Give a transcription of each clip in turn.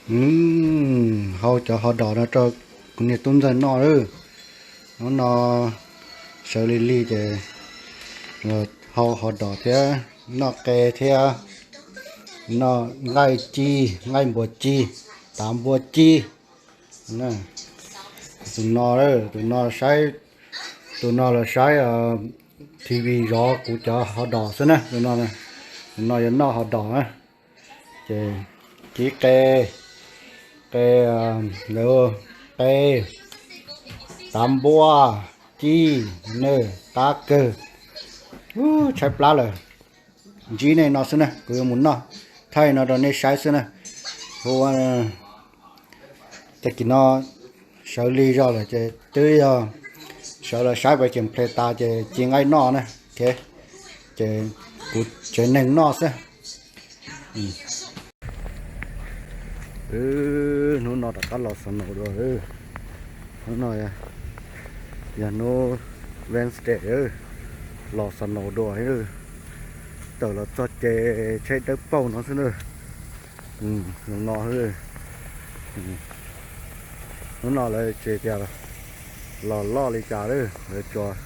Mm, hau cov hot dog no rau kuv niag tub ntxawg noj lawm. Hnub no sawv lig lig ces hau hot dog thiab noj qe thiab noj nqaij ci, nqaij npua ci, tav npua ci. Tus no, tus no saib, tus no los saib T V zov kuv cov hot dog xwb na. Tus no, tus no yuav noj hot dog na. Ces kib qe, qe, lawv qe, tav npua, ci, nws qab kawg. Tshaib plab lawm. Ntsib nej no xwb na, kuv yuav mus noj, thaij no rau nej saib xwb na. Hu ua, tag kis no sawv lig zog lawm ces twb yog sawv los saib pais ceem ple tas ces ci nqaij noj na. Ces kuv tsev neeg noj xwb. Hnub no rov qab los snow dua. Hnub no yog hnub Wednesday, los snow dua. Tawm los txog ces tsheb dawb paug no xwb na. Zoo no, hnub no lawv tsis tias los loj li cas, lawv tsuas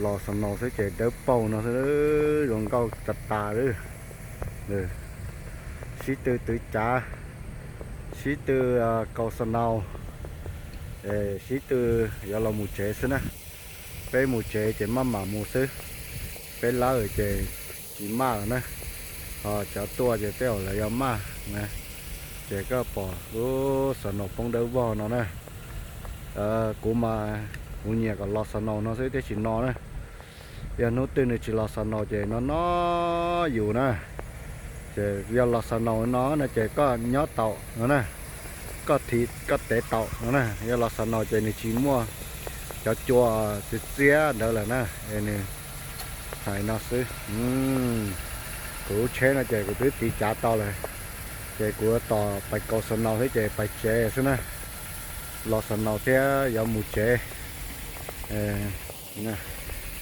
los snow xwb ces dawb paug no xwb, zoo nkauj tas tas li. Sib tw twv cav, sib tw kaus snow, sib tw yuav los mus tsev xwb na. Peb mus tsev ces maj mam mus xwb, peb lawb ces tsis maj lawm na. Ho cov tuaj ces tej zaum lawv yuav maj na. Ces koj pom lub snow poob dawb vog no na. Kuv mas kuv nyiam kom los snow no xwb tiam sis no na, yog hnub twg nws tsis los snow ces no no yus na. Ces yog los snow no no ces koj nyob tau no na, koj thiv koj tev tau no na. Yog los snow ces nws tsis muaj cov cua txias txias ntawd lawm na. Es nws hais no xwb. Kuv lub tsheb no ces kuv twb tiv cav tau lawm, ces kuv tos pais kaus snow xwb ces pais tsev xwb na. Los snow thiab yuav mus tsev.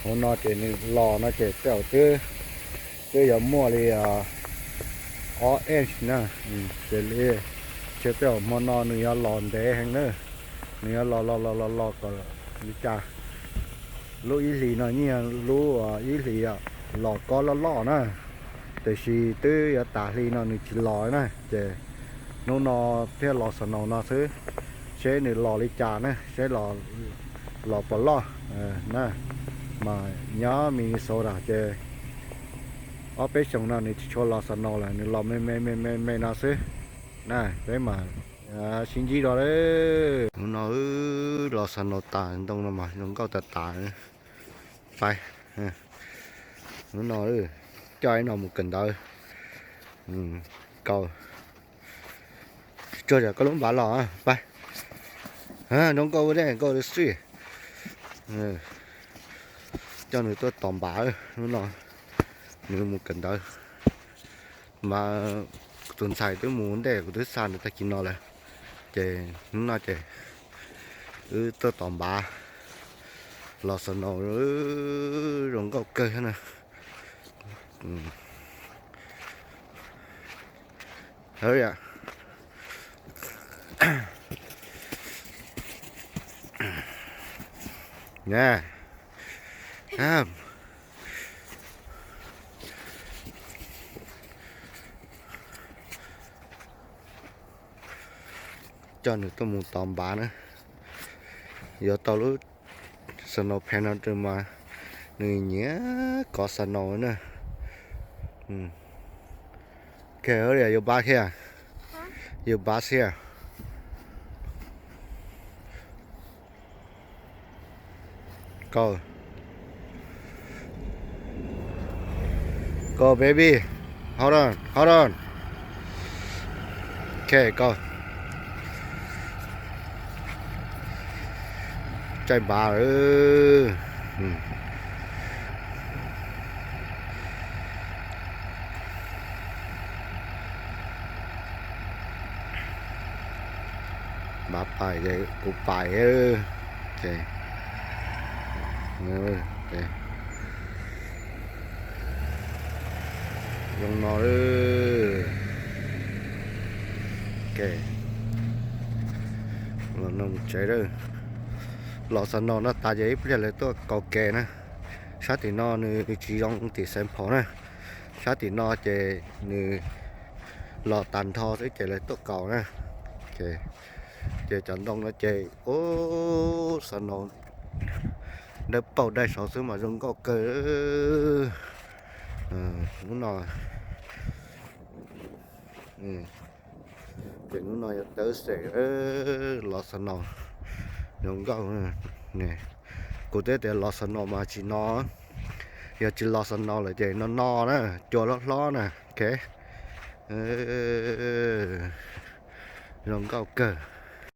Hauv no ces nws los no ces tej zaum twb yuav muaj li ob inch na. Ces li ces tej zaum hmo no nws yuav los ntev heev na. Nws yuav los los los los los kom li cas, lub ib hlis no yeej yog lub ib hlis los kob loj loj na. Tiam sis twb yuav tas hli no nws tsis los na ces hnub no thiaj los snow no xwb, seb nws los li cas na, seb los puas loj na. Mas nyob Minnesota ces ob peb xyoos no nws tsis tshua los snow lawm, nws los me me me me me no xwb na. Peb mam sib ntsib dua lawm. Hnub no los snow tas ntoo no mas zoo nkauj tas tas. Pais, hnub no coj ib no mus kawm ntawv. Kaus, tsuag zam koj lub npav los pais. Zoo nkauj ua dej nkauj li xwb. Coj nws tuaj tos npav hnub no, nws mus kawm ntawv. Mas tus ntxhais twb mus ntej, kuv twb xa nws tag kis no lawm. Ces hnub no ces wb tuaj tos npav los snow, zoo nkauj kawg thiab na. Coj nws tuaj mus tos npav na. Yuav tau lub snow pants no rau mas nws nyiam kov snow na. Okay, hurry up, your bag here. Your bag here. Go. Go, baby. Hold on, hold on. Okay, go. Caij npav. Npav pais ces kuv pais. Zoo no. Los no mus tsev lawm. Los snow no tas ces ib pliag lawv tuaj kaus kev na. Sab tim no nws tsis zoo tim Saint Paul na. Sab tim no ces nws los tag nrho xwb ces lawv tuaj kaus na. Ces cov ntoo no ces ub snow dawb paug dai saud xwb mas zoo nkauj kawg. Hnub no ces hnub no yog Thursday, los snow zoo nkauj. Kuv twb tias los snow mas tsis no, yog tsis los snow lawm ces no no na, cua hlob hlob na. Ok, zoo nkauj kawg.